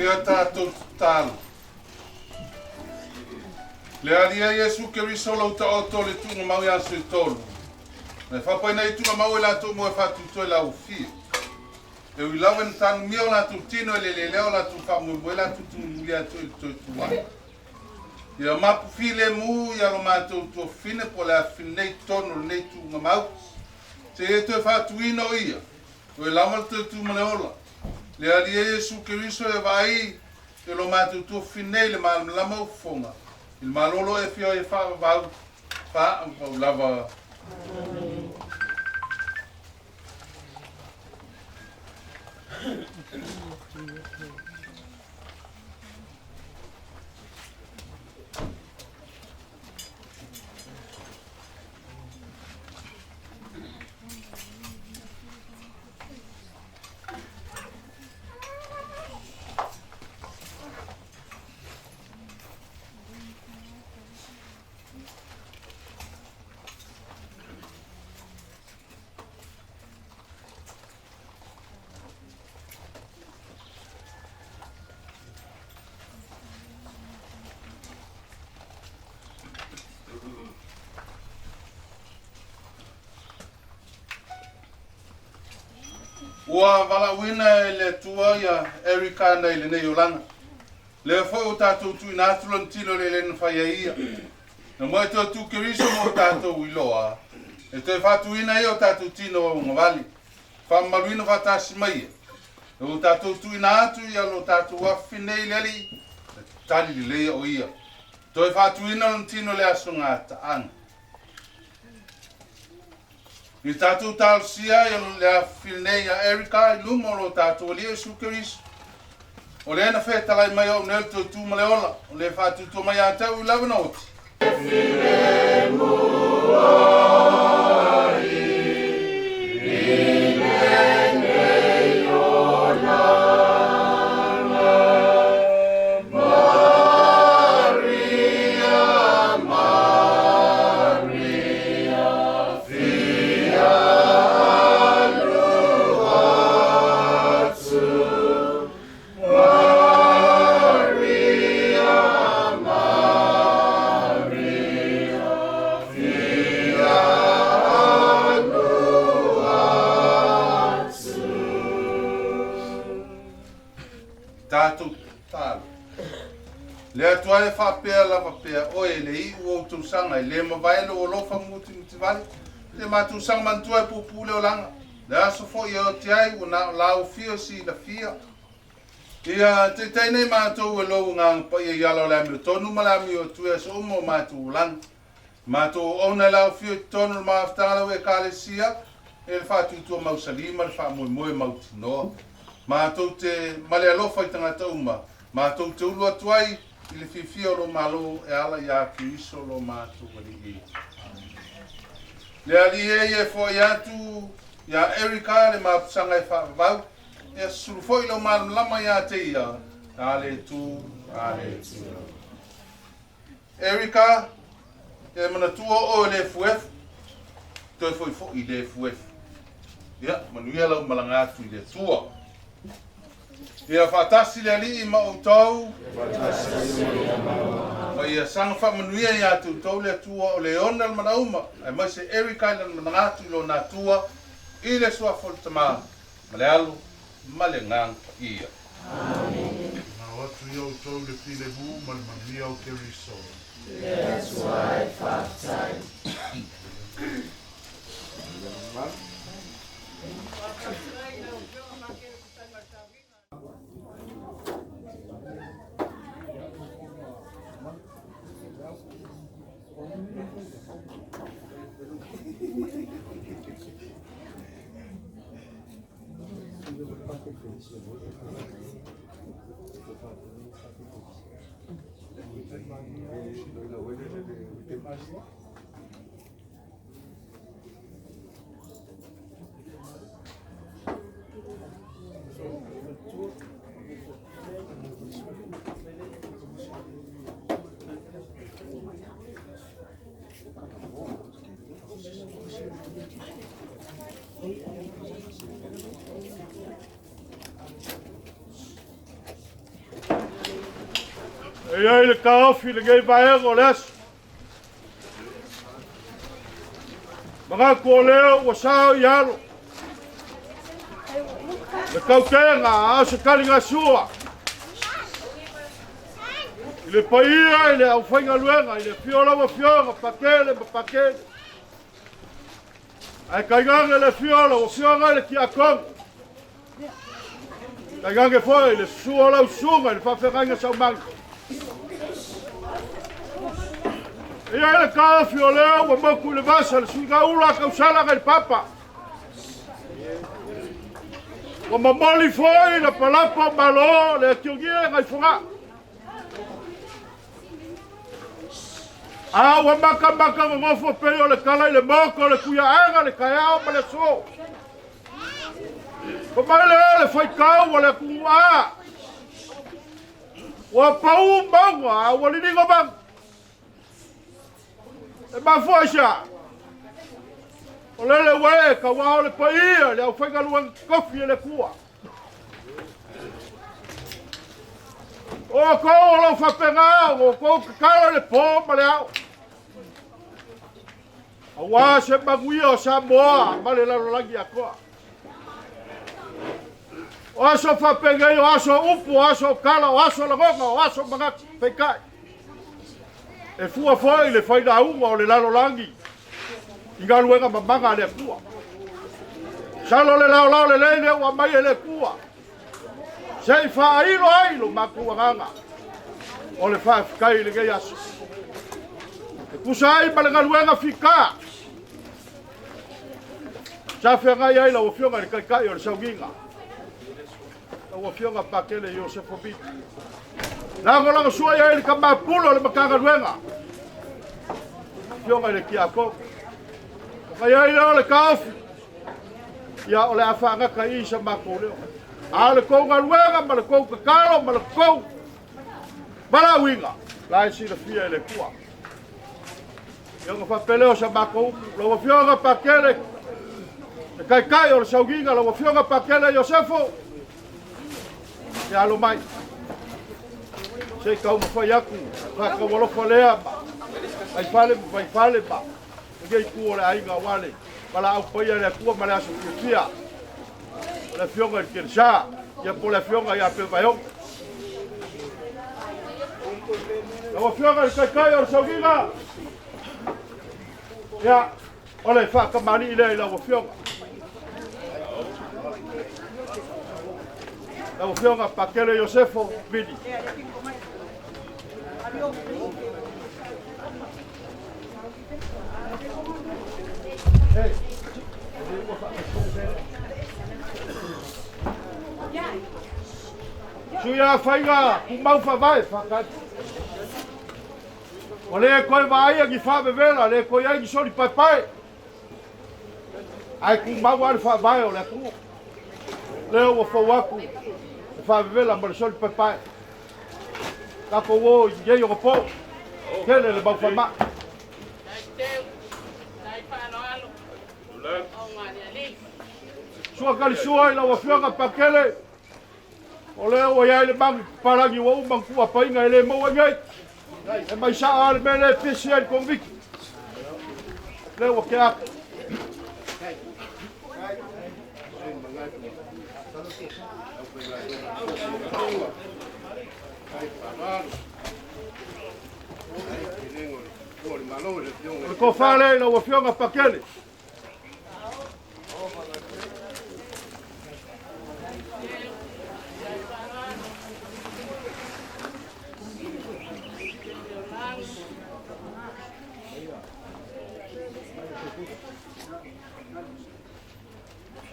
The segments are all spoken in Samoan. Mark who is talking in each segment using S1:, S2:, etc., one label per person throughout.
S1: Ia tatou tatalo. Le Alii e Iesu Keriso lou taoto le tuugamau i aso e tolu. Na e faapaina ai tuugamau e latou mo e faatutoe la ufia. E ui lava ina tanumia o latou tino e le lelea o latou faamoemoe latou te mulimuli atu i le toe tu ai. Ia mapu filemu ia lo matou tuafafine po o le afafine nei i totonu o lenei tuugamau. Seia e toe faatuina o ia, o e lava le toe tu ma le ola. Le Alii e Iesu Keriso e vaai e lo matou tuafafine nei le malamalama o fofoga i le malolo e afio ai e faavavau, faavavau lava. Amene. Ua valaauina e le Atua ia Erika nei lenei olaga. Lea foi ua tatou tuuina atu lona tino i le elena fai ai ia. Na moe toe tu Keriso mo tatou iloa, e toe faatuina ai o tatou tino auagavale, faamamaluina faatasi mai ia. E ua tatou tuuina atu ia lo tatou afafine i le Alii, e tali lelei o ia. Toe faatuina lona tino i le aso gataaga. I tatou talosia ai o le afafine nei ia Erika i luma o lo tatou Alii Iesu Keriso. O lea na fetalai mai au nei o le toe tu ma le ola, o le faatutua mai ia te au i lava na oti. Tatou tatalo. Le Atua e faapea lava pea oe le iu o ou tausaga e le mavae lou alofa mutimutivale, te matou saga manatua e puupuu le olaga, le aso foi e oti ai ua na o laofia silafia. Ia taitai nei matou e lou Agaga Paia i ala o le amiotonu ma le amio atu i aso uma o matou olaga. Matou auauna e laofia i totonu o le mafutaga lau Ekalesia e le faatuatua mausali ma le faamoemoe mautinoa. Matou te ma le alofa i tagata uma, matou te ulu atu ai i le fiafia o lou Malo e ala iā Keriso lo matou Alii. Le Alii e e foai atu iā Erika le mapusaga e faavavau, ia susulu foi lou malamalama iā te ia, a le tu, a le tu. Erika, e manatua oe le efuefu, toe fo'ifo'i i le efuefu. Ia, manuia lau malaga atu i le Atua. Ia faatasi le Alii ma outou. Ma ia saga faamanuia iā te outou le Atua o le ona le manauma, aemaise Erika i lana malaga atu i lona Atua, i le suafa o le Tama, ma le Alo, ma le Agaga Paia.
S2: Amene. Na o atu i outou le filemu ma le manuia o Keriso.
S3: Le Atua e faafetai.
S2: E i ai le taofi i lenei vaega o le aso. Manatu o lea ua sao i alo le tautega a o se taligasua i le paia i le aufaigaluega i le afio o lau Afioga Pakele ma Pakele, ae tainane le afio o lau Afioga i le Tiakono, tainane foi le susu o lau susuga i le faafeagaiga Saumani. E i ai le taofi o lea ua motu i le vasa le suigaula a tausala nai le papa. Ua momoli foi lapalapa o Malo le atiogia nai Fogaa. A ua matamata nonofo pei o le tala i le maota o le Tuiaana le taeao ma le aso. Fa mai lea le faitau a le atunuu a. Ua pau mauga a ua liligo manu. E mafua i se a? O lele ua e tauao le paia i le aufaigaluega totofi e le Atua. O outou o lo o faapena ona outou tatalo i le po ma le ao, aua se manuia o Samoa ma le lalolagi atoa. O aso faapenei, o aso upu, o aso tala, o aso lagona, o aso manatu, peitai. E fua foi le failauga o le lalolagi i galuega mamana a le Atua. Masalo le laolao lelei lea ua aumai e le Atua, se i faailo ai lo matou agaga o le faafetai i lenei aso. E tusa ai ma le galuega fita sa feagai ai lau Afioga i le Taitai o le Sauniga, lau Afioga Pakele Iosefo Vili. Lagolagosua i ai le tama pule o le Matagaluega, Afioga i le Tiakono. Ona i ai lea o le taofi, ia o le a faagata i i sa matou leo. A o le tou galuega ma le tou tatalo ma le tou valaauina, la e silafia e le Atua. Ia ona faapea lea o sa matou upu, lau Afioga Pakele, le Taitai o le Sauniga, lau Afioga Pakele Iosefo, ia alo mai. Se i taumafai atu, faataualofa lea ma vaifale ma vaifale ma lenei itu o le aiga aua le valaau paia e le Atua ma le aso fiafia o le Afioga i le Kelesa, ia po o le Afioga ia Pevaeogo. Lau Afioga i le Taitai o le Sauniga, ia, o le faatamalii lea i lau Afioga. Lau Afioga Pakele Iosefo Vili. Hey, Sui a faiga tumau faavae faatali. Ua le toe vaaia ni faavevela, le toe ai ni soli paepae, ae tumau lava le faavae o le atunuu. Lea ua fou atu le faavevela ma le soli paepae. Tatou o i nei onapo, tele le mau faamai. Sua talisua i lau Afioga Pakele, o lea ua i ai le magu papalagi ua uma ona tuuapaina e le maua i nei. E mai sao lava le mea lea e pesi ai le Koviti. Lea ua tea atu. O le tofa lea i lau Afioga Pakele.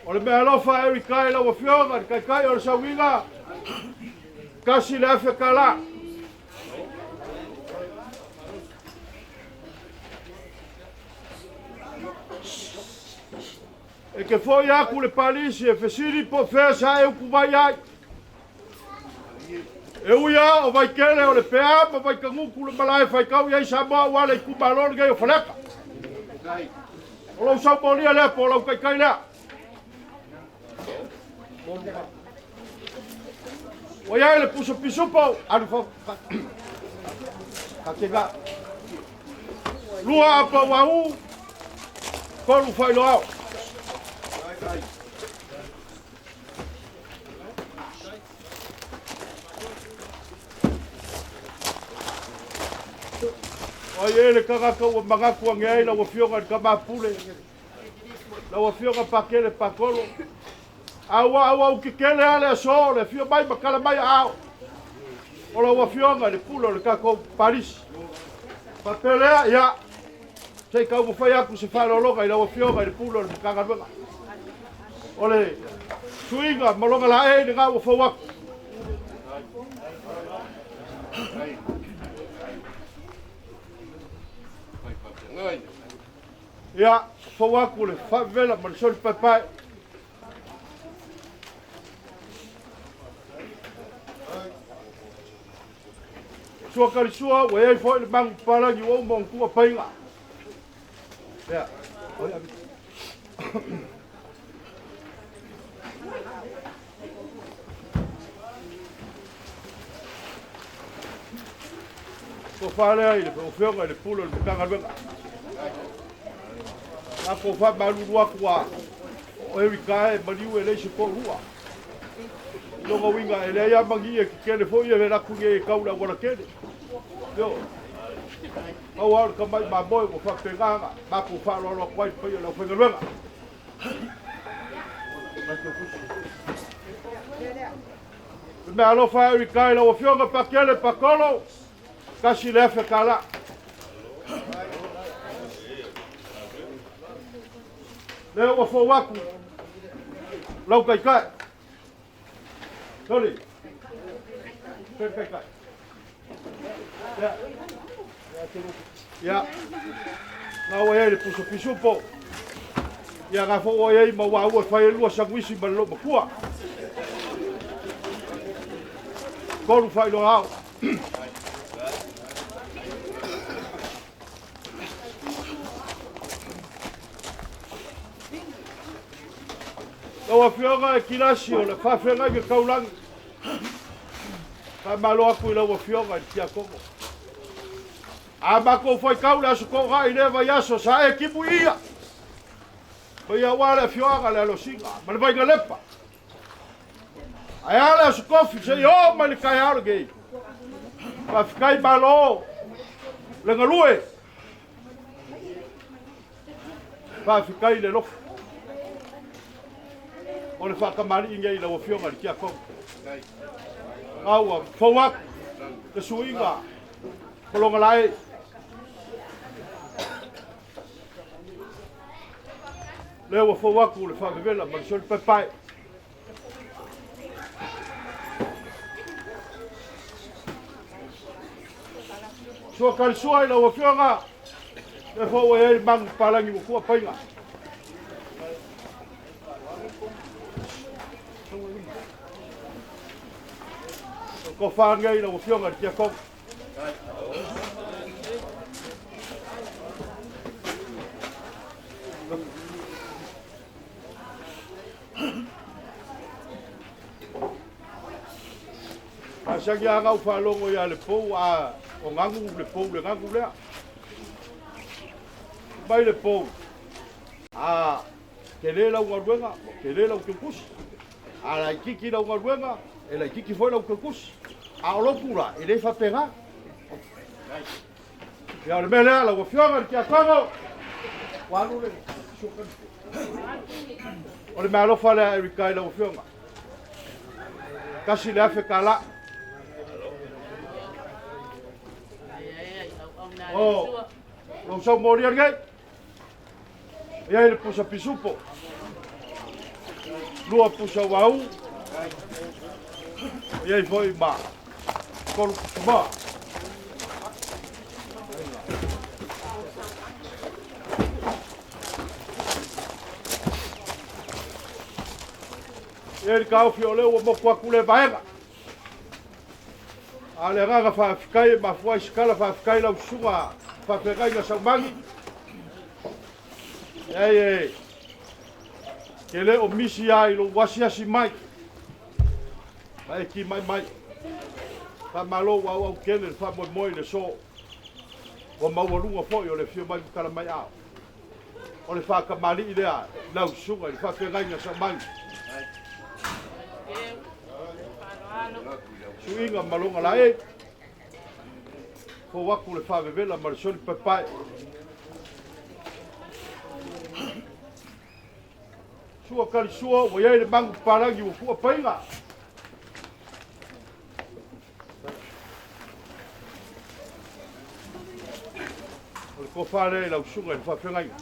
S2: O le meaalofa Erika i lau Afioga, le Taitai o le Sauniga, $1,000. E te foi atu le palisi e fesili po o fea sa e upu mai ai. E ui lava o Vaitele o le Pea ma Vaitagutu le malae faitau i ai Samoa aua le itumalo lenei o Faleata. O lou saumolia lea po o lau taitai lea. Ua i ai le pusa pisupo, alu fa... Kakega. Lua apa wau, kolu whailoao. O ai e le kagaka ua magaku ange ai lau afioga i le Kamapule, lau afioga Pakele Pakolo. A ua auau kekele lava le aso o le afio mai ma tala mai aao o lau afioga i le pule o le tatou palisi. Faapea lea, ia, se i taumafai atu se faaaloaloga i lau afioga i le pule o le Matagaluega. O le suiga ma lona laei lena ua fou atu. Ia, fou atu le faavela ma le soli paepae. Sua kalisua, ua iai foi le magu papalagi ua uma ona tuu paiga. Ia, oi ave. Tofa lea i le afioga i le pule o le Matagaluega. Tatou faamalulu atu a o Erika e maliu e leai se toalua. I lona uiga e leai lava mani e tetele foi e alu atu nei e tau i le auala tele. Ioe. Pau lava o le tamai mamoe ua faapena ona matou faaaloalo atu ai i le paia o le aufaigaluega. Le mea alofa Erika i lau afioga Pakele Pakolo, $1,000. Lea ua fou atu lau taitai. Sorry. Sorry taitai. Ia. Ia. Na ua iai le pusa pisupo. Ia na fo ua iai ma ua ua fai e lua sanguisi ma le loo matua. Tolu faailoa ao. Lau Afioga e Kilasi o le faafeagaiga taulagi, faamalo atu i lau Afioga i le Tiakono. A matou faitau le Aso Toonai i lea vaiaso sa e timu ia, mai aua le afioaga le Alosina ma le Vainalepa. Ae a le Aso Tofi seia oo mai le taeao lenei. Faafetai malo le galue. Faafetai le alofa. O le faatamalii nei i lau Afioga i le Tiakono. A ua fou atu le suiga o lona lae. Lea ua fou atu le faavevela ma le soli paepae. Sua kalisua i lau Afioga, lea foi ua i ai le magu papalagi ua tua paiga. O tofa nei i lau Afioga i le Tiakono. Masani lava na ou faalogo ia Lepou a o gagu Lepou le gagu lea. Mai Lepou, a tele lau galuega, ua tele lau teutusi. A laitiiti lau galuega, e laitiiti foi lau teutusi. A o lou pula, e le faapena. Ia o le mea lea, lau Afioga i le Tiakono, ua alu le O le mea alofa lea Erika i lau Afioga. $1,000. O lou sau molia lenei. E ai le pusa pisupo. Lua pusa uau. E ai foi ma tolu pusa moa. E le taofi o lea ua moku atu le vaega. A o le agaga faafetai e mafua ai se tala faafetai lau susuga faafeagaiga Saumagi. Leai e ke le o misi lava i lou asiasi mai ma e timai mai. Faamalo ua auau tele le faamoemoe i le aso. Ua maualuga foi o le afio mai ma tala mai ao. O le faakamali'i lea i lau susuga i le faafeagaiga Samagi. Suiga ma loga lae. Fou aku le faavevela ma le soli paepae. Sua kalisua ua iai le magu papalagi ua fua paiga. O le tofa lea i lau susuga i le faafeagaiga.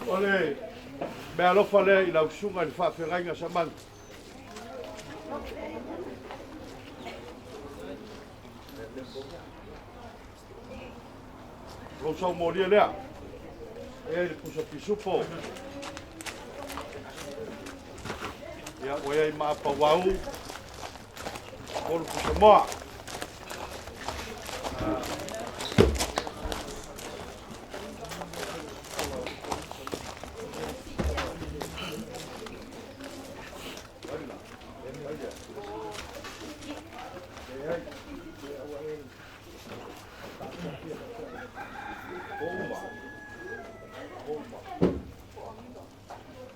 S2: O le meaalofa lea i lau susuga i le faafeagaiga Samagi. Lou saumolia lea. E ai le pusa pisupo. Ia, ua iai maapa uau. Tolu pusa moa.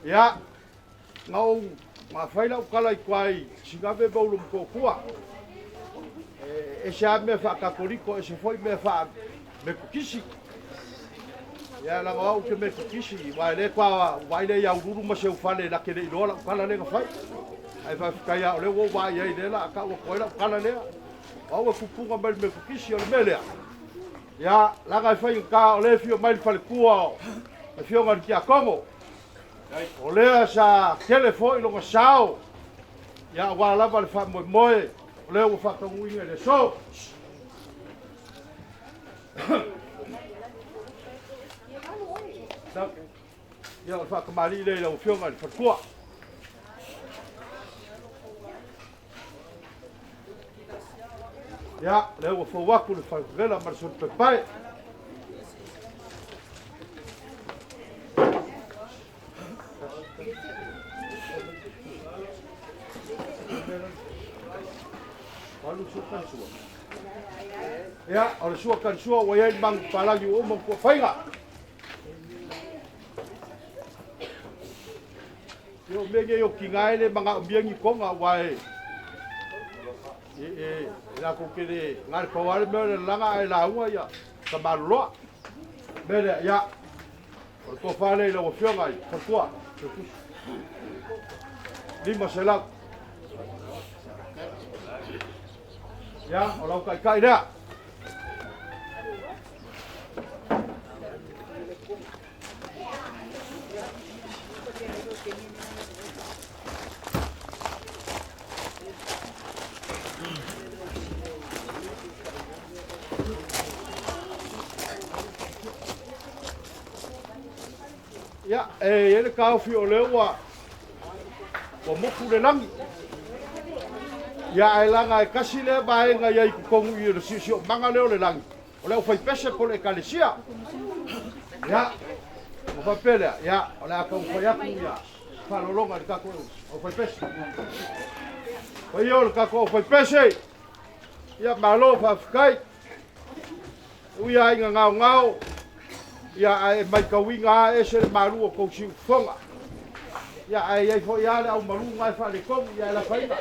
S2: Ia, na ou mafai lau tala i tua i Sigave ma Ulumotootua. E ese lava mea faakatoliko, ese foi mea faametotisi. Ia, leaga o au ou te metotisi, aua e le toa vaai lea i Aululu ma Seufale na te le iloa lau tala lea na fai. Ae faafetai lava o lea ua ou vaai ai, lea o le a tau atu ai lau tala lea. O au e pupuga mai le metotisi, o le mea lea. Ia, leaga e faigata o lea e afio mai le faletua o le afioga i le Tiakono. O lea sa tele foi lona sao, ia aua lava le faamoemoe o lea ua faataunuuina i le aso. Ia, o le faatamalii lea i lau Afioga i le faletua. Ia, lea ua fou atu le falevela ma le solipaepae. Ia, o le sua kalisua ua i ai le magu papalagi ua uma ona tuafaiga. Ia, o mea nei o tiga e le manaomia ni toga, aua e e latou te le na le pau lava le mea o le lalaga ae lauga ia tamaloloa. Mea lea, ia, o le tofa lea i lau Afioga i faletua, 500. Ia, o lau taitai lea. Ia, e i ai le taofi o lea ua motu le lagi. Ia, ae laga e tasi lea vaega i ai i totonu i le siosiomaga lea o le lagi, o le aufaipese po o le ekalesia. Ia, ona faapea lea, ia, o le a taumafai atu ia faaaloaloga i le tatou aufaipese. Paia o le tatou aufaipese, ia malo faafetai. E ui lava ina gaogao, ia ae e maitauina lava ese le malu o tou siufofoga. Ia ae i ai foi lava le aumalu na e faaletonu, ia e lafaina.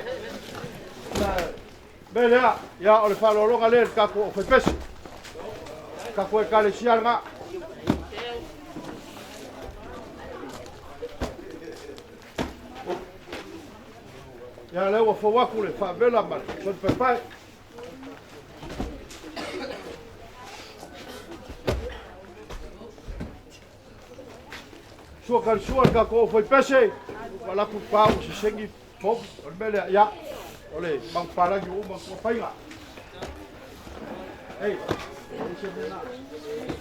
S2: Ia, mea lea, ia o le faaaloaloga lea i le tatou aufaipese. Tatou ekalesia lena. Ia lea ua fou atu le faavela ma le solipaepae. Sua kalisua le tatou aufaipese, ua alu atu le pa ua sesegi povi, o le mea lea, ia, o le manupapalagi ua uma ona tuafaiga. Ei, ei se mea na,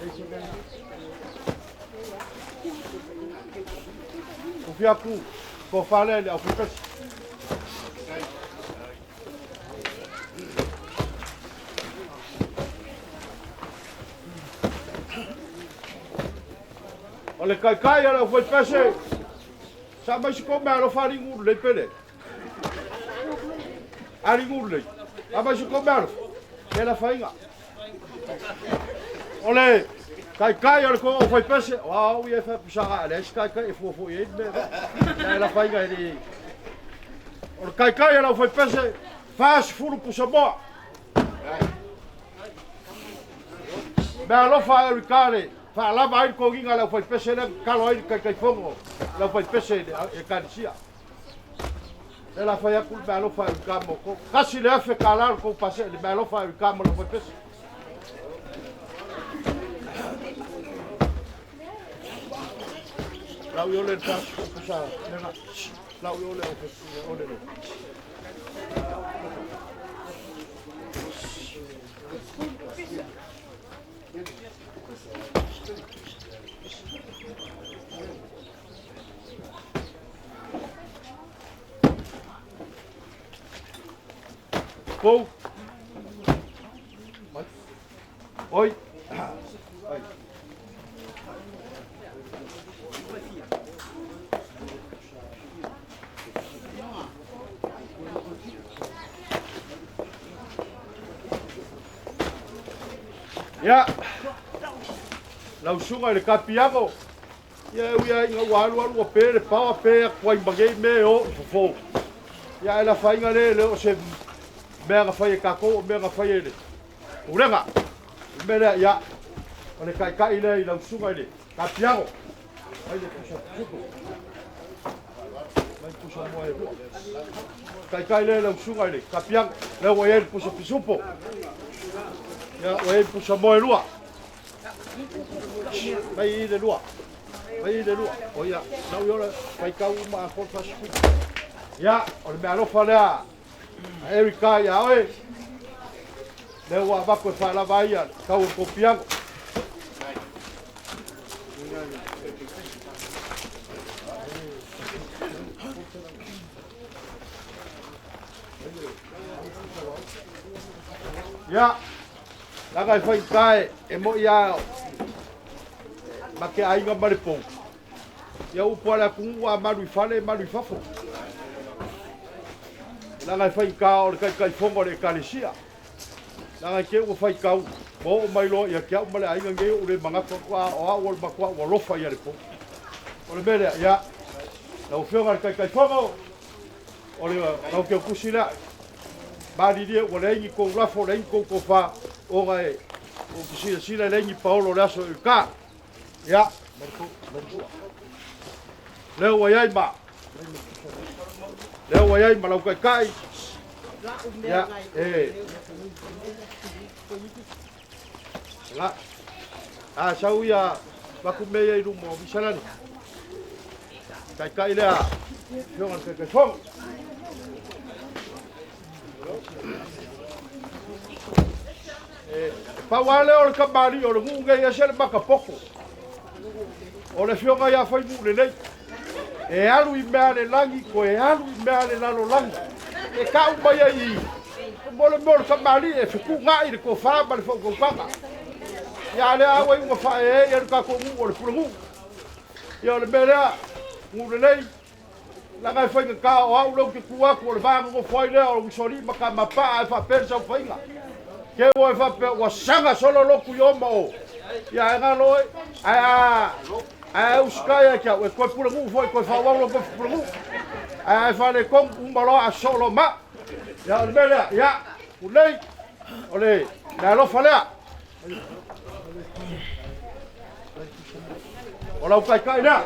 S2: ei se mea na. Tofi atu, tofa lea i le aufaipese. O le kaikai a le aufaipese, sa mai se kou mealofa aligu lelei pele. Aligu lelei. Amai se kou mealofa, e la faiga. O le kaikai o le kou aufaipese, o au ia e fai pusaga a leai se kaikai e fuafua i ai le mea. E la faiga e le. O le kaikai a le aufaipese, 40 pusamoa. Mealofa e Rikale, faalava ai le togiga a le aufaipese lea na tatalo ai le Taitaifono le aufaipese i le Ekalesia. Lea la fai atu le mealofa e Rika mo tou. $1,000 le tou pase le mealofa e Rika mo le aufaipese. Lau i ole le 40 pusa lega. Lau i ole au ole le. Pou. Oi. Ai. Ia, lau susuga i le kapiago, ia e ui lava ina ua alualu ua pe le paoa pe atu ai ma nei mea e o i fofo. Ia ae le afaina lea e le o se mea na fai e tatou o mea na fai e le pulega. O le mea lea, ia, o le taitai lea i lau susuga i le kapiago. Mai le pusa pusuku. Mai pusa moa e lua. Taitai lea i lau susuga i le kapiago. Lea ua i ai le pusa pisupo. Ia, ua i ai pusa moa e lua. Mai i le lua. Mai i le lua. O ia, lau i ola, faitau uma a kol 40. Ia, o le mea alofa lea a Erika ia oe. Lea ua avatu e faalava ai ia tau o le kopiago. Ia, laga e faigata e moi lava ma ke aiga ma le pou. Ia upu a le atunuu a malu i fale e malu i fafo. Laga e faigata o le taitaifono a le Ekalesia. Laga e te ua faitau ma oo mai loa ia te au ma le aiga nei ou le manatu atu a o au o le matua ua alofa ia le pou. O le mea lea, ia, lau Afioga i le Taitaifono, o le lau teutusi lea, malilie ua leai ni tou lafo, leai ni tou tofa, ona e ou te silasila e leai ni paolo o le aso e uka. Ia, lea ua i ai ma, lea ua i ai ma lau taitai, ia, e, la, a sau ia, vaku mea ia i luma o Misalani. Taitai lea, Afioga i le Taitaifono. E pau lava lea o le kamali'i o le nuu nei e ese le matapoto. O le afioga ia Faimuu lelei. E alu i mea a le lagi, toe alu i mea a le lalolagi. E tau mai ai i mo le mea o le kamali'i e fetuunai le tofa ma le faautautaga. Ia a lea a ua iuga faaee ia le tatou nuu o le Pulenuu. Ia o le mea lea, nuu lelei, leaga e faigata o au lea ou te tu atu o le va nonofo ai lea o Usoalii ma Tamapaa ae faapea le saofaiga. Ke ua e faapea ua saga solo lotu i o ma o. Ia ae galo oe, ae a ae usitai ia te au, e toe pulenuu foi, toe faaauau lau tofi pulenuu. Ae a e faaletonu, uma loa a sosoo loa ma au. Ia o le mea lea, ia, ulei, o le alofa lea. O lau taitai lea.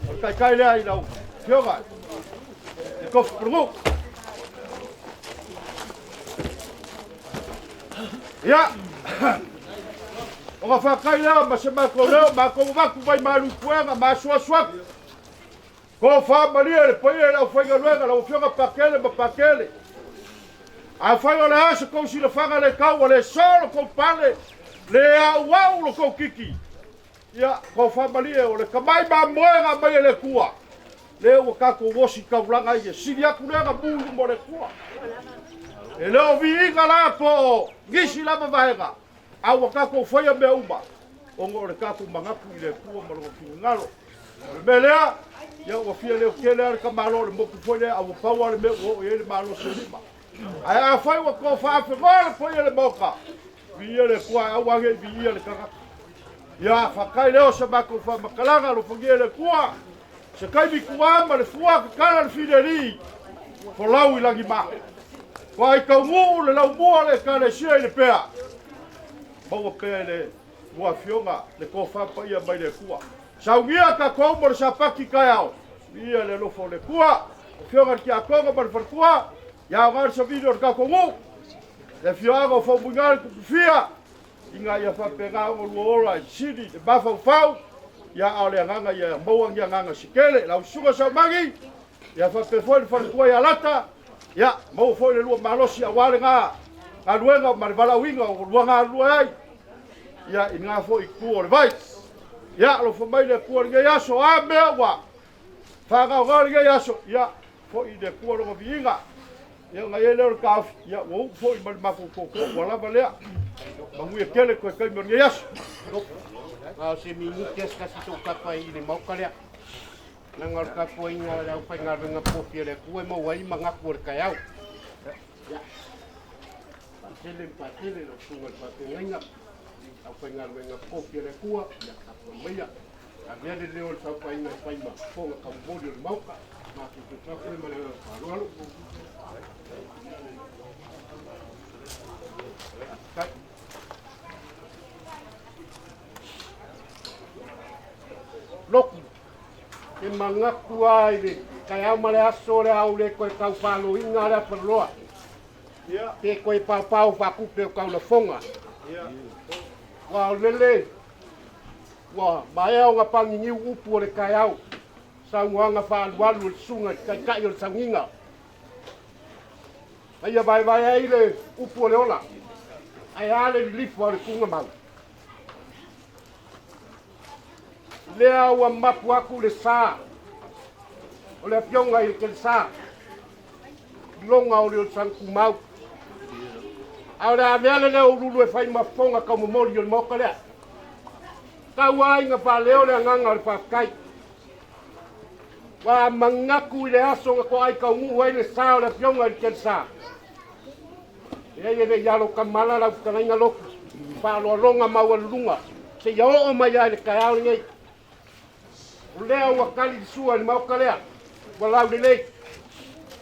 S2: O le taitai lea i lau afioga i le tofi pulenuu. Ia, ona faafetai lea ma se matou leo, matou avatu mai malu i puega, ma asuasu atu. Tofa malie le paia i le aufaigaluega, lau Afioga Pakele ma Pakele. Afai o le a se tou silafaga le tau, ua le so lo tou pale, le auau lo tou kiki. Ia, tofa malie, o le tamai mamoe na aumai e le Atua, lea ua tatou osi taulaga ai, e sili atu lea na mu i luma o le Atua. E le o viiga la po o nisi lava vaega, A ua tatou faia mea uma, ona o le tatou manatu i le Atua ma Lona finagalo. O le mea lea, ia ua fia leo tele lava le tamaloa o le motu foi lea, a ua pau lava le mea ua oo i ai le malosi o lima. Ae afai ua tofaafegoa le paia o le Maota, viia le Atua ae aua ne i viia le tagata. Ia, faafetai lea o se matou faamatalaga, alofagia e le Atua, se taimi tuua ma le fua tatala le fileli, folau i lagima. Toai taunuu le laumua o le Ekalesia i Lepea, maua pea e le lua afioga le tofa paia mai le Atua. Saunia tatou mo le Sapati taeao, viia le alofa o le Atua. Afioga i le Tiakono ma le faletua, ia aoga le savili o le tatou nuu, le afioaga o Faumuina le Tutufia, ina ia faapena ona lua ola i sili le mafaufau, ia a o le agaga ia maua ni agaga se tele. Lau Susuga Saumagi, ia faapea foi le faletua ia Lata, ia maua foi le lua malosi aua lena galuega ma le valaauina o lua galulue ai, ia i lena foi itu o le vai. Ia alofa mai le Atua i lenei aso, a mea ua faagaogoa lenei aso, ia foi i le Atua lona viiga. Ia ona i ai lea o le taofi, ia ua uu foi ma le matou tootoo ua lava lea. Manuia tele toe taimi o lenei aso.
S4: Na o se minute a se tasi sou tapa i le maota lea. Leaga o le tapuaiga a le aufaigaluega pofi a le Atua e maua ai manatu o le taeao. Ia, faatele ma faatele lau susuga i le faafeagaiga, aufaigaluega pofi a le Atua, ia tapuai maia. Avea le leo o le saofaiga e fai ma fofoga taumoli o le Maota. Matou te tapu ai ma le agaga faaaloalo. Faafetai. Loku, e manatu lava i le taeao ma le aso o le a ou le toe tau faloina le afaloa, pe toe paopao faakupe o taulafoga. Ua o lele Ua maea ona paginiu upu o le taeao, saunoaga faaalualu a le Susuga i le Taitai o le Sauniga. Ma ia vaevae ai le upu o le ola, ae a le lilifa o le tuugamau? Lea ua mapu atu le sa o le Afioga i le Telesa, loga o le Olosana Tumau. A o le avea le leo ululu e fai ma fofoga taumomoli o le Maota lea. Tau ai ina faaleo le agaga o le faafetai. Ua manatu i le aso na toai taunuu ai le sa o le Afioga i le Telesa. Leai e le i alo tamala lau fetalaiga Lotu, faaaloaloga maualuluga seia oo mai lava i le taeao lenei. O lea ua tali le sua i le Maota lea, ua laulelei.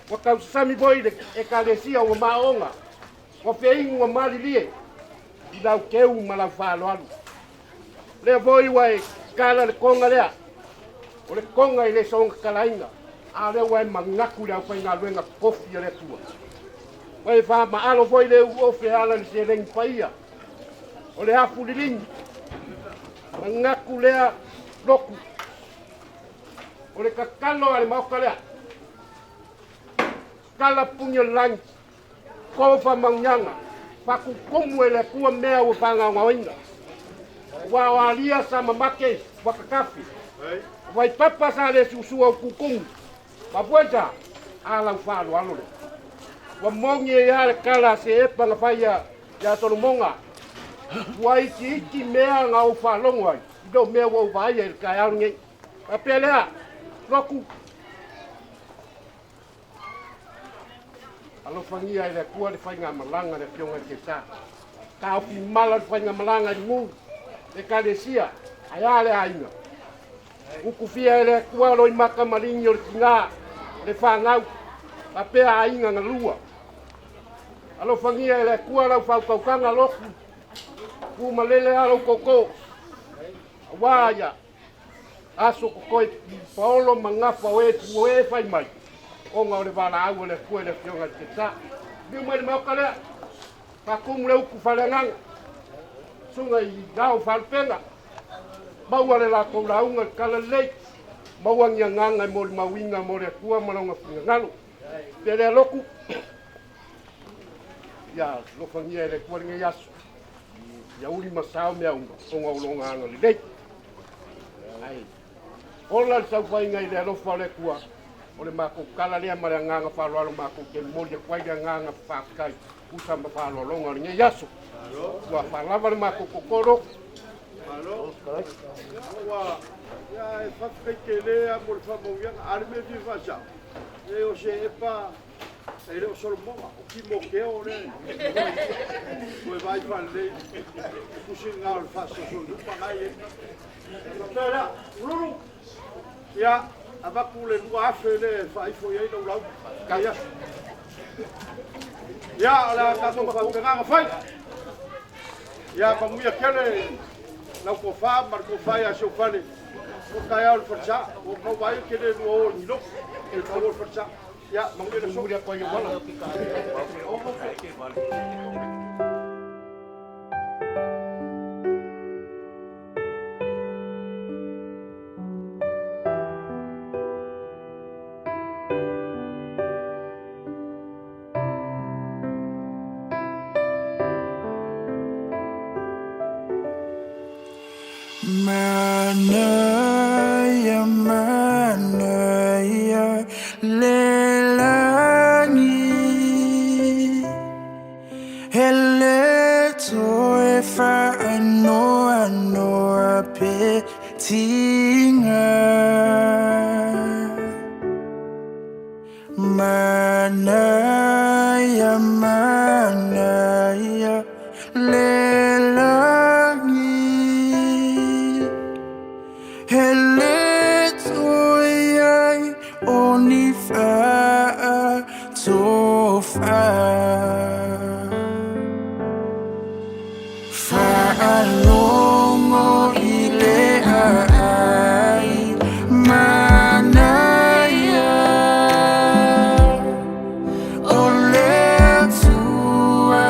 S4: Ua tausasami foi le Ekalesia ua maooga, ua feinu ua malilie i lau teu ma lau faaaloalo. O lea foi ua e kala le toga lea, o le toga e le soona kalaina, a o lea ua e manatu i le aufaigaluega tofi a le Atua. Ua e faamaalo foi le uofe e ala i le seleni paia o le afu liligi. Manatu lea lotu o le tatalo a le Maota lea, tala puni o le lagi, ko faamanuiaga, faatutumu e le Atua mea ua faagaogaoina. Ua o alia sa mamake ua kakafi, o vaipapa sa le suusua o tutumu, mafueta a lau faaaloalo lea. Ua moni ai lava le tala a se epa na fai ia Solomoga, ua itiiti mea na ou faalogo ai i lou mea ua ou vaaia i le taeao lenei. Faapea lea, lotu, alofagia e le Atua le faigamalaga a le Afioga i le Kaisara. Taofi mala le faigamalaga i nuu, Ekalesia, ae a le aiga. Utufia e le Atua loimata maligi o le tina, le fanau, faapea aiga na lua. Alofagia e le Atua lau faautautaga lotu, tu malele lava lou tootoo, aua ia aso totoe paolo ma gafa o e o e fai mai, ona o le valaau a le Atua i le Afioga i le Kaisara. Liu mai le Maota lea, faatumu le utu faaleagaga, susuga i ao faalupega, maua le latou lauga i le talalelei, maua ni agaga e molimauina mo le Atua ma lona finagalo. Pea lea lotu, ia alofagia e le Atua lenei aso, ia uli ma sao mea uma, ona o lona agalelei. Ai, ola le saofaiga i le alofa o le Atua. O le matou tala lea ma le agaga faaaloalo matou te momoli atu ai le agaga faafetai usa ma faaaloaloga o lenei aso. Ua faalava le matou totolo.
S2: Malo. Ua ia e faafetai tele lava mo le faamauiaga. A o le mea e fia faasao, e o se epa e le o Solomona, o Timoteo lea toe vaai faalelei i tusi lena o le faasoasoaina na e i ai. Ona faapea lea, Ululu, ia avatu le 2000 lea e faaifo i ai lau lauga. Lenei aso. Ia, o le a tatou faapenaga fai. Ia, manuia tele lau tofa ma le tofa ia Seufale. O taeao le falesa. Ua mau vaai ou te le lua o i ni lotu. E tau o le falesa. Ia, manuia le aso.
S3: Manaia, manaia le lagi. E le toe faanoanoa pe tiga. Manaia, manaia le lagi. E le toe i ai o ni faatofa. Faalogo i le aai manaia, o le Atua.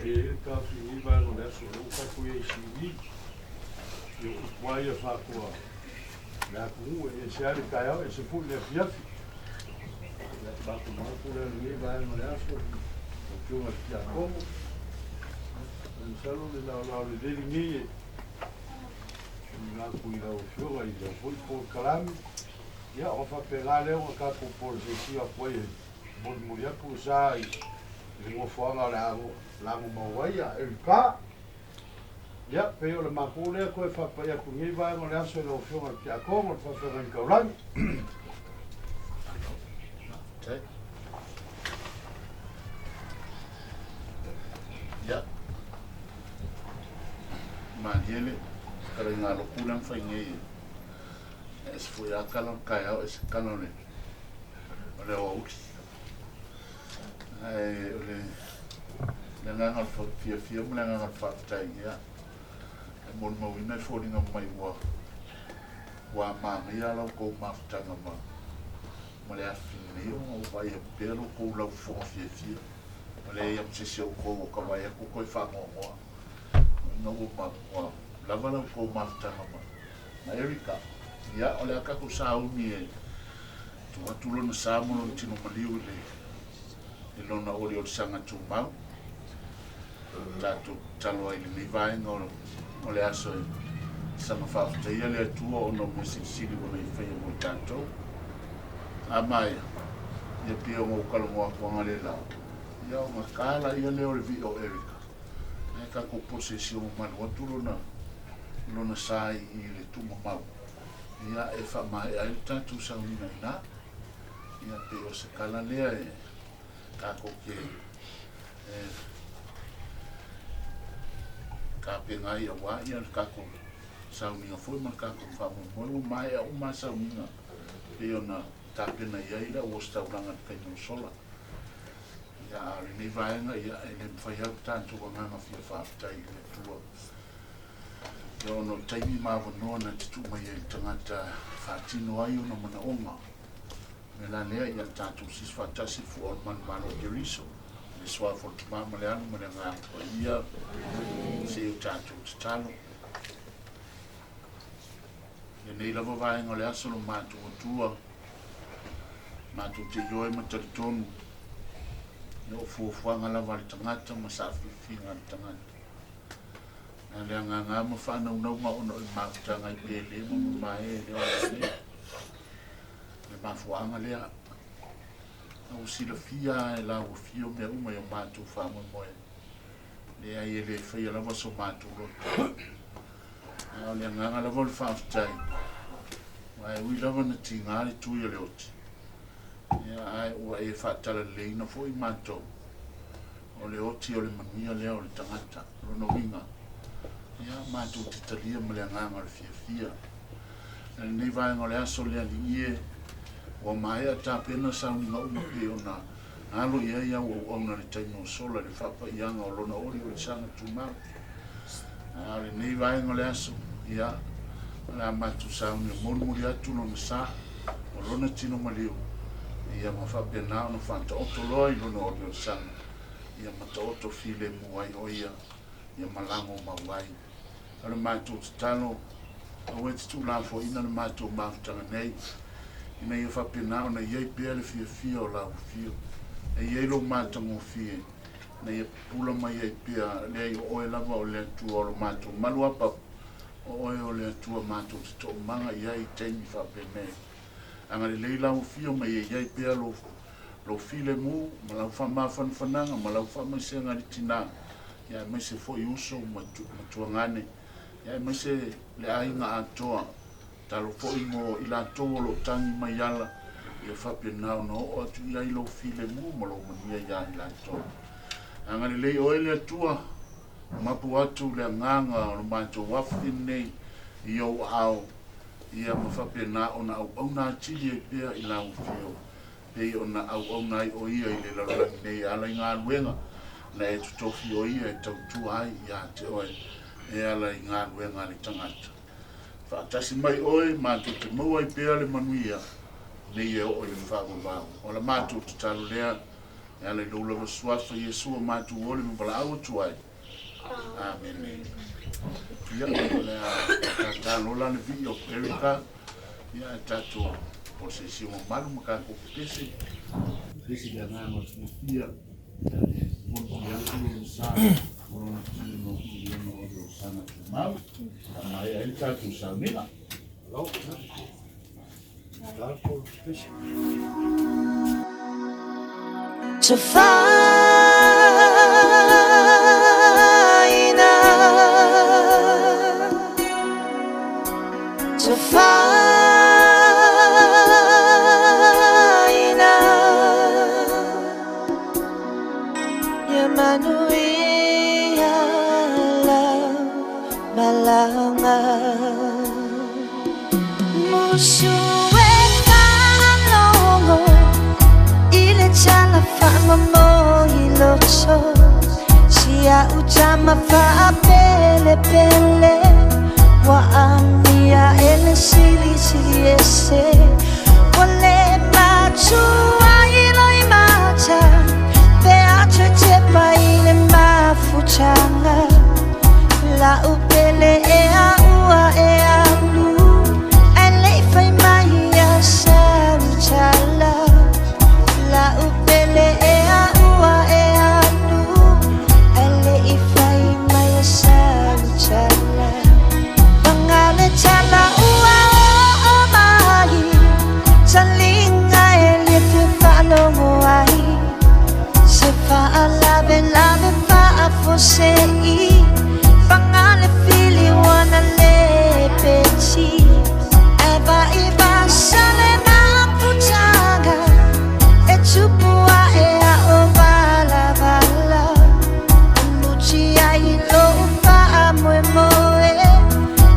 S2: E taofi i lenei vaega o le aso, o lea ua tatou i ai i Siu'i, ia o upu lava ia faakoa le atunuu, e ese lava le taeao, ese foi le afiafi. Ia, matou manatu lea i lenei vaega o le aso, lau Afioga i le Tiakono, masalo le laolao lelei lenei e tuuina atu i lau Afioga i lau foi polokalame, ia ona faapena lea ona tatou polosesio atu ai e molimoli atu le sa i le nofoaga o le a lagomau ai a Erika. Ia, pei o le matou lea toe faapai atu i lenei vaega o le aso i lau Afioga i le Tiakono o le Faafeagaiga Taulagi.
S1: Ia, malie le fetalaiga a Loku lea na fai nei e ese foi lava tala o le taeao ese tala o le o le aoauli. Ae o le agaga o le fiafia ma le agaga o le faafetai, ia, e molimauina e foliga mai ua ua manaia la outou mafutaga ma ma le afi nei ona ua vaai atu pea lo outou laufofoga fiafia. Ua leai lava ma se isi o outou o ka vaai atu toe faanoanoa. Ina ua ua lava la outou mafutaga ma ma Erica. Ia, o le a tatou sauni e tuu atu lona sa ma lona tino maliu i le i lona oliolisaga tumau. Tatou tatalo ai i lenei vaega o le aso e saga faafetaia le Atua ona o mea silisili ua na ia faia mo i tatou. A maea, ia pei ona ou talanoa atu analeila, ia ona ta laia lea o le vii o Erica. Ae tatou posesi o mamalu atu lona lona sa i i le tuumamau, ia e faamaea ai le tatou sauniga i ina. Ia pei o se tala lea e tatou te e tapena ai aua ia le tatou sauniga foi ma le tatou faamoemoe. Ua maea uma lava sauniga pei ona tapena i ai le au ositaulaga i le taimi o sola. Ia, a o lenei vaega, ia, e le mafai lava lo tatou agaga fia faafetai i le Atua. Ia, ona o taimi ma avanoa na te tuu mai ai i le tagata e faatino ai ona manaoga. O le mea la lea, ia tatou sisi faatasi le fua o le manumalo o Keriso, le suafa o le Tama ma le Alu ma le Agaga Paia, se i o tatou tatalo. Lenei lava vaega o le aso lo matou Atua, matou te ioe ma talitonu, ia o fuafuaga lava a le tagata ma saafiafiga a le tagata. Na le agaga ma faanaunauga ona o le mafutaga i pele ma mamae e le ola nei. Le mafuaaga lea, a ua silafia e la ua fio mea uma i o matou faamoemoe, leai e le faia lava so matou loto. A o le agaga lava o le faafetai, aua e ui lava na tiga le tui o le oti, ia, ae ua e faatalaleleiina foi matou, o le oti o le manuia lea o le tagata. O lona uiga, ia, matou te talia ma le agaga o le fiafia. I lenei vaega o le aso le Alii e, ua maea tapena sauniga uma pei ona alo i ai au auauna i le taimi ua sola i le faapaiaga o Lona Oli o le Saga Tumau. A o lenei vaega o le aso, ia, o le a matou sauni e molimoli atu Lona sa, o Lona tino maliu, ia ma faapena ona faataoto loa i Lona Oli o le Saga, ia ma taoto filemu ai o Ia, ia ma lago mau ai. O le matou tatalo, aua e te tuulafoaiina le matou mafutaga nei, ina ia faapena ona i ai pea le fiafia o lau afio, e i ai lou matagofie, ina ia pupula mai ai pea, leai o oe lava o le Atua o lo matou maluapapa, o oe o le Atua matou te toomaga i ai i taimi faapenei. Agalelei lau afio ma ia i ai pea lou, lou filemu ma lau faamafanafanaga ma lau faamaisega i le tina, ia aemaise foi uso ma, ma tuagane, ia aemaise le aiga atoa. Talo foi mo i latou o lo o tagi mai ala, ia faapena ona oo atu i ai lou filemu ma lou manuia iā i latou. Agalelei oe le Atua. Mapu atu le agaga o le matou afi lenei i ou aao, ia ma faapena ona auauna atili ai pea i lau afio, pei ona auauna ai o ia i le lalolagi nei e ala i galuega na e totofi o ia e tautua ai ia te oe e ala i galuega a le tagata. Faatasi mai oe matou te maua ai pea le manuia nei e oo i le faavavau. O la matou tatalo lea e ala i lou lava suafa Iesu o matou ole ma valaau atu ai. Amene. Ia, o le a tatalo la le vii o Erika, ia e tatou o se isi o mamalu ma tatou pepese. Pepese le agaga o le fiafia, ia e molimoli atu lona sa, o lona tino i lona o le osana tumau. Faamaea ai le tatou sauniga.
S3: Tofaina, tofaina, ia manuia lau malaga. Musu e faalogo i le tala faamamoi loto si a'u tama faapelepele ua amia e le silisili ese ua lē matua i loimata pe a toe tepa i le mafutaga la'u pele e a'ua e alu ae le'i fai mai ia sau tala la'u pele e a'ua e alu ae le'i fai mai ia sau tala pagale tala ua oo mai taliga e le fia faalogo ai se faalavelave faafuasei pagale fili ua na lē peti ae vaivasa le mafutaga e tupu aʻe aʻo valavala nuti ai lou faamoemoe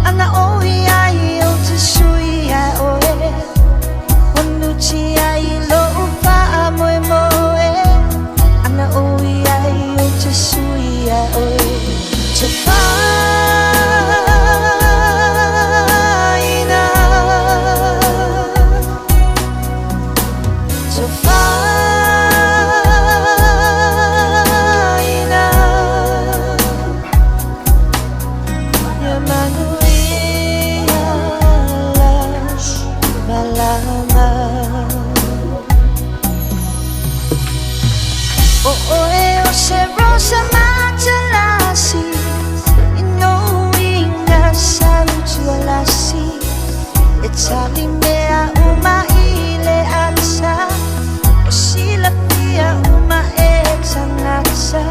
S3: ana oi ai ou te sui ai oe ua nuti ai lou faamoemoe ana oi ai ou te sui ai oe Tofaina, tofaina, ia manuia lau malaga. O oe o se rosa matalasi i nouiga sautualasi e tali mea uma i le ata o silafia uma e tagata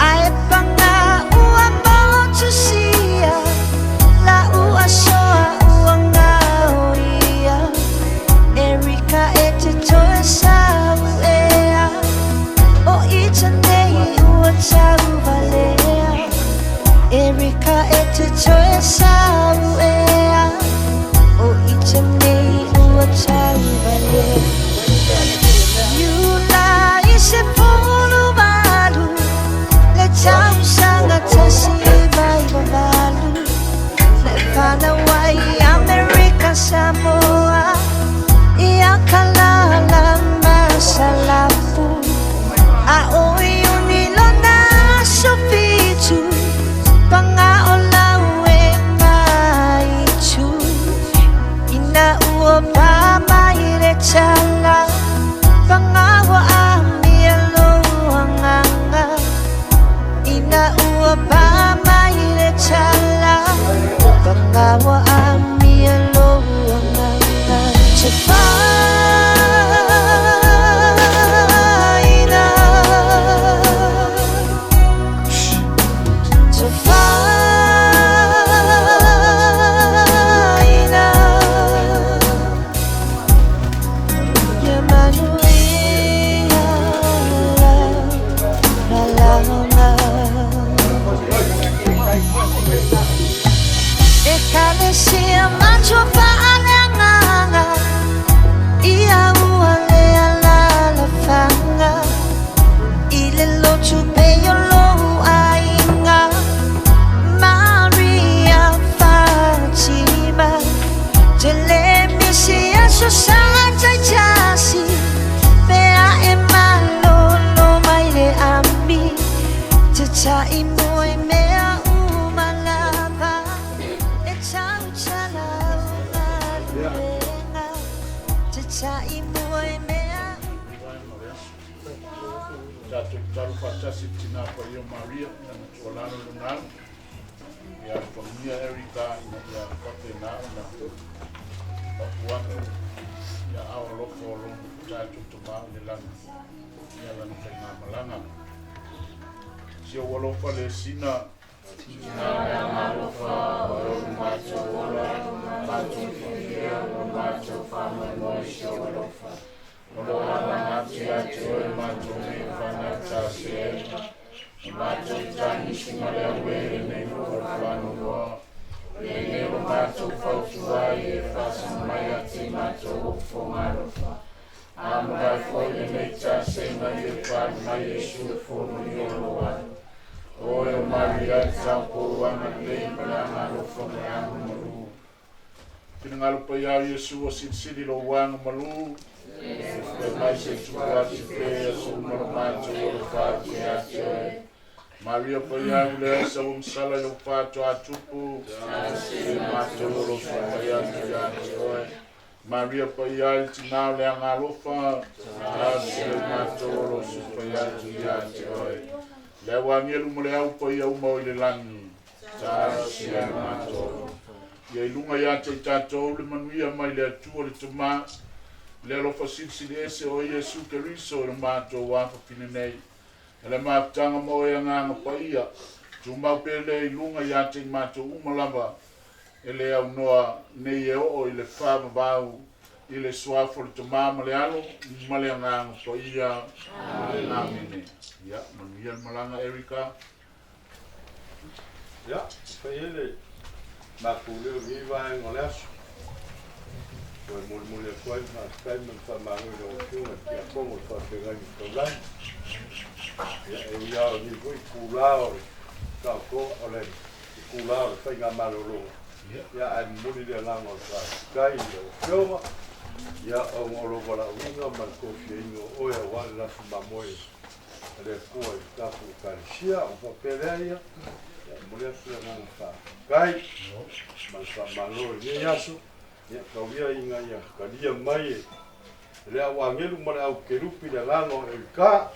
S3: ae paga ua motusia la'u asoa ua gaoia Erika e te toe sau ea o ita nei ua tauvalea Erika e te toe sau ea o ita
S2: Tatou tatalo faatasi i le Tina Paia o Maria i lana tuualalo i lona alu. Ia alofagia Erica ina ia faapena ona papu atu i aao alofa o lo tatou Tama i le lagi ia lana faigamalaga. Si ou alofa le sina O lo o manatu ia te oe matou nei fanau tase, ma matou tagisi ma le auē lenei foi o le faanoanoa, lenei ua matou fautua ai e faasino mai ia te matou o fofoga alofa. A mavae foi lenei tasega i e faali mai Iesu e fono i o lou alu. Oe o Maria e taupou agalelei ma le agalofa ma le agamalu. Finagalo paia o Iesu ua silisili lou agamalu, Fai mai se i tupu atu pea aso uma lo matou alofa atu ia te oe. Maria paia u lea sa ua masala i lou patoa tupu, se matou alofa mai atu ia te oe. Maria paia i le tina o le agalofa, se matou alofa fai atu ia te oe. Le au agelu ma le au paia uma o i le lagi, talosia le matou. Ia i luga ia te i tatou le manuia mai le Atua le Tama, le alofa silisili ese o Iesu Keriso i lo matou afafine nei. E le mafutaga ma oe Agaga Paia, tumau pea lea i luga ia te i matou uma lava, e le aunoa nei e oo i le faavavau i le suafa o le Tama ma le Alo ma le Agaga Paia. Amene. Ia, manuia le malaga Erica.
S5: Ia, e fai ai le matou leo i lenei vaega o le aso. Ua e molimoli atu ai le faafetai ma le faamalo i lau Afioga i le Tiakono o le Faafeagaiga Taulagi. Ia, e ui lava o lenei foi itula o le taotoga, o le itula o le faigamalologa, ia, ae momoli le agaga o le faafetai i lau Afioga, ia, ona o lou valaauina ma le tofiaina o oe aua le lafo mamoe a le Atua i le tatou Ekalesia. Ona faapea lea ia, ia momoli atu le agaga faafetai ma le faamalo i lenei aso. Ia tau ia ina ia talia mai e le au agelu ma le au kerupi le agaga o Erika.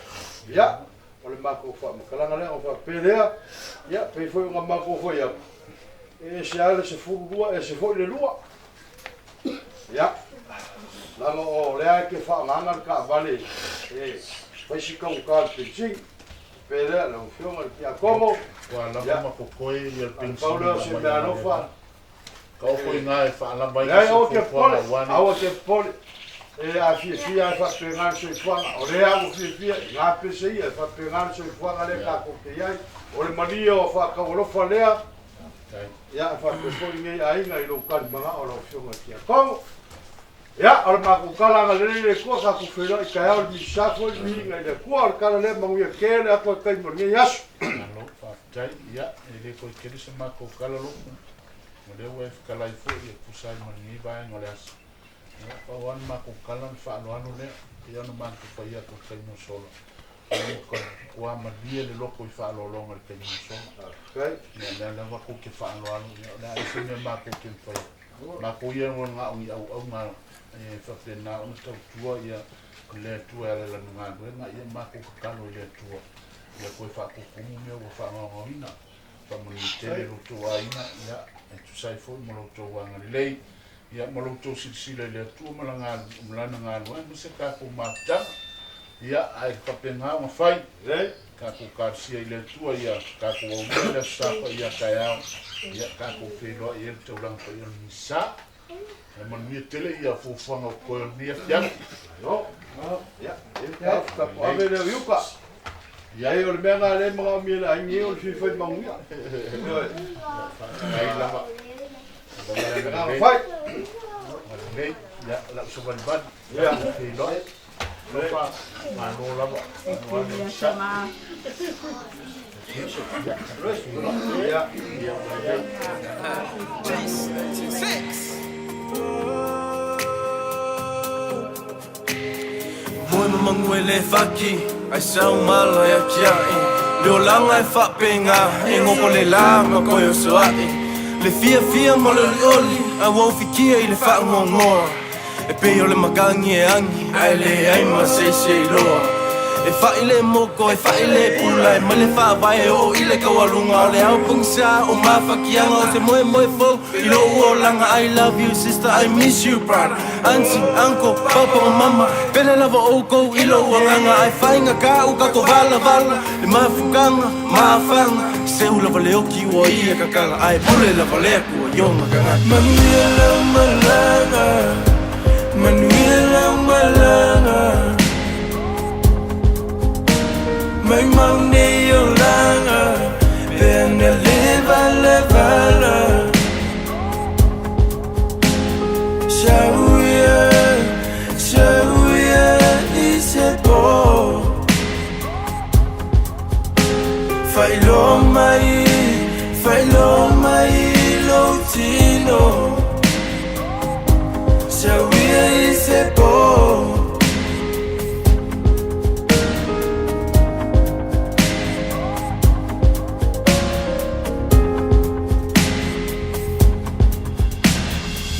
S5: Ia, o le matou faamatalaga lea, ona faapea lea, ia pei foi ona matou fai atu, e ese lava le 12, ese foi le 2. Ia, leaga o lea e te faagaga le taavale e fai si taugata o le penisini. Pe lea, lau Afioga i le Tiakono.
S2: Ua lava ma kokoe ia le penisini.
S5: Pau lea o se meaalofa.
S2: Ka ofo i ina e faalava ai
S5: se fuafuaga aua ne. Aua te popole, e a fiafia lava e faapena le soifuaga. O lea ua fiafia i ngā pese ia, e faapena le soifuaga lea tatou te i ai. O le malia o faataualofa lea. Ia, e faapea foi lenei aiga i lou tali manao lau Afioga i le Tiakono. Ia, o le matou tala agalelei le Atua, tatou feiloai taeao i le Minisita foi le viiga i le Atua. O le tala lea, manuia tele atu ai taimi o lenei aso.
S2: Malo, faafetai. Ia, e le toe tele se matou tala Loku, o lea ua e fetalai foi e tusa ai ma lenei vaega o le aso. Ia, pau lava le matou tala o le faaaloalo lea, pei ona matou fai atu i le taimi ua sola. Ua malie le loko i faaaloaloga i le taimi ua sola. Ia, o lea lava tou te faaaloalo, ia, o le a ese mea matou te mafai. Matou ia ua na o ni auauna e faapena ona tautua ia le Atua e ala i lana galuega, ia matou tatalo i le Atua ia toe faatumutumu mea ua faagaogaoina. Faamanuia tele lo outou aiga, ia, e tusa ai foi ma lo outou agalelei, ia, ma lo outou silasila i le Atua ma Lana galuega, aemaise tatou mafutaga, ia, ae faapena ona fai, tatou talosia i le Atua, ia tatou aulia le Aso Sa Paia taeao, ia, tatou feiloai ai le taulaga paia o le Misa. Ia manuia tele ia fuafuaga o totoe o lenei afiafi.
S5: Malo. Ia, tatou ave lea i uka. Ia, o le mea lena lea e manaomia e le aiga nei o le fia fai manuia. Ioe.
S2: Faafetai lava.
S5: Fai.
S2: Lelei, ia, lau savalivali. Ia, feiloai. Alofa, malo lava. Ia, ia,
S3: Moe ma magu e le faki ai sau mala ia kiai Le olaga e faapega e gogo le la ma koe osoaʻi Le fiafia ma le olioli a ua ufikia i le faagoagoa E pei o le makagi e agi ae leai ma se isi e iloa. E fa'i le moko, e fa'i le pula, e mai le faavae oo i le taualuga. O le ao pogisa o mafakiaga, o se moemoe fou i lo'u olaga. I love you sister, I miss you brother, auntie, uncle, papa ma mama, pele lava oukou i lo'u agaga. Ae faigata u tatou valavala, le mafukaga ma afaga, seu lava le oki ua ia kakala, ae pule lava le Atua i ona tagata. Manuia lau malaga, manuia lau malaga, mai mau nei olaga, pe ana leva levala. Sauia, sauia i se po, faailoa mai, faailoa mai lou tino. Sauia i se po.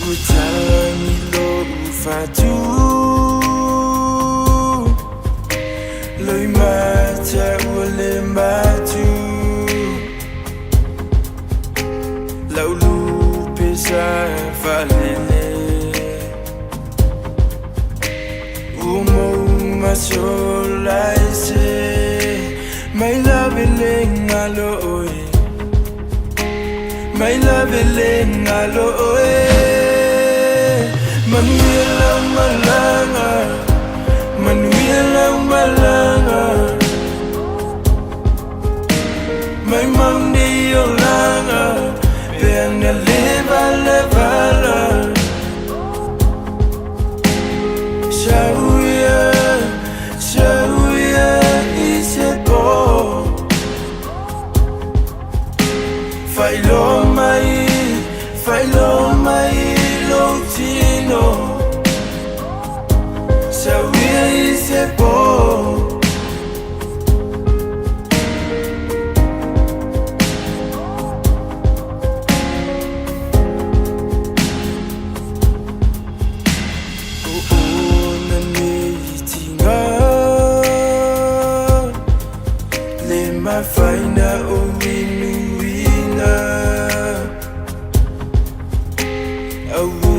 S3: Ua talagi lou fatu, loimata ua le matu, laulupe sa faalele, ua mou masolaise mai lave le galo oe, mai lave le galo oe. Manuia lau malaga, manuia lau malaga, mai mau nei olaga, pe ana leva levala. Sauia, sauia i se po, faailoa mai, faailoa mai lou tino. Sauia i se po. O ona nei tiga, le mafaina o inuina, aue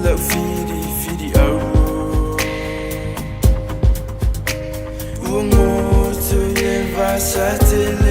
S3: lau filifili au, ua goto i le vasa tele.